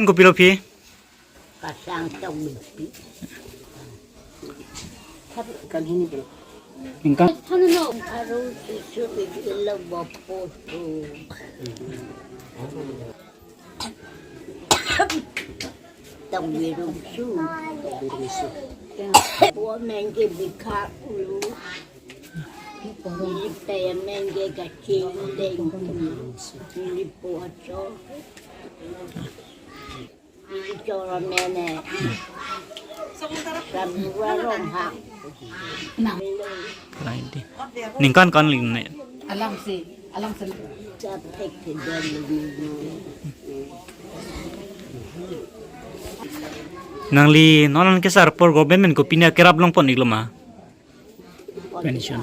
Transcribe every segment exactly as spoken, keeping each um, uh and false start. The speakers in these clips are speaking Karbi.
Kopilo phi? Kasang tong mipi. Kan hini bro. Ingkang? Aro susu ilo bapo tu. Tong biru su. Bo mengge bikha ulu. Neli pe mengge kaching deng. Neli po acho. Neli choro nene. Kabura rong ha. Lain di. Ningkan kan ling ne. Alam si, alam si. Sapek ke dalu. Nangli non an kesar apor government pen kopine akerap longpon-iklo ma? Pension.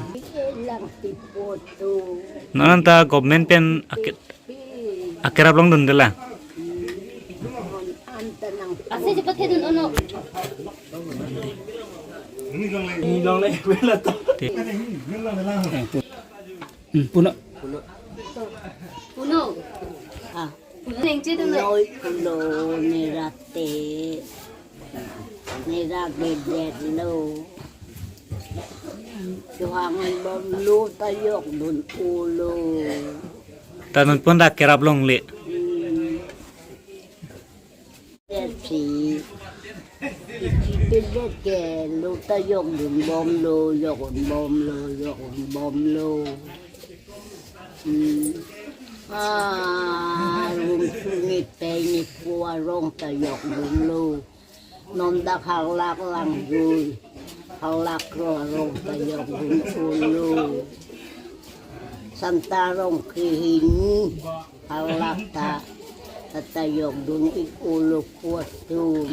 Non an ta government pen ake-, akerap longdunde la. Asi cepat hedun ono. Ini long le, bela to. Ti. Hmm, puno. Puno. Ah. Puno neng che tu na. Noi puno nirate. Nira bedet lo. Chuhang bomlo ta jokdun ulo. Ta non pon ta kerap longle. Hmm. Isi. Isi bedet ke lo ta jokdun bomlo, jokdun bomlo, jokdun bomlo. Hmm. Ah, rum suni pe ni pua rong ta jokdunlo. Non dak harlak lang jui. Harlak ro rong ta jokdun ulo. Santa rong kehini. Harlak ta, ta jokdun-ik ulo kuat tu.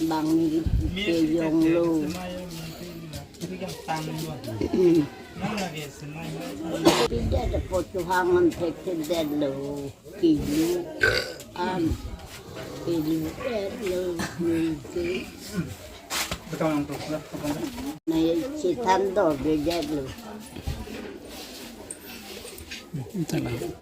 Bang ni ke jonglo. Tidak ada potuhangan pete delo. Kilu an. Kilu delo. Nungke. Na si than do bedet lo.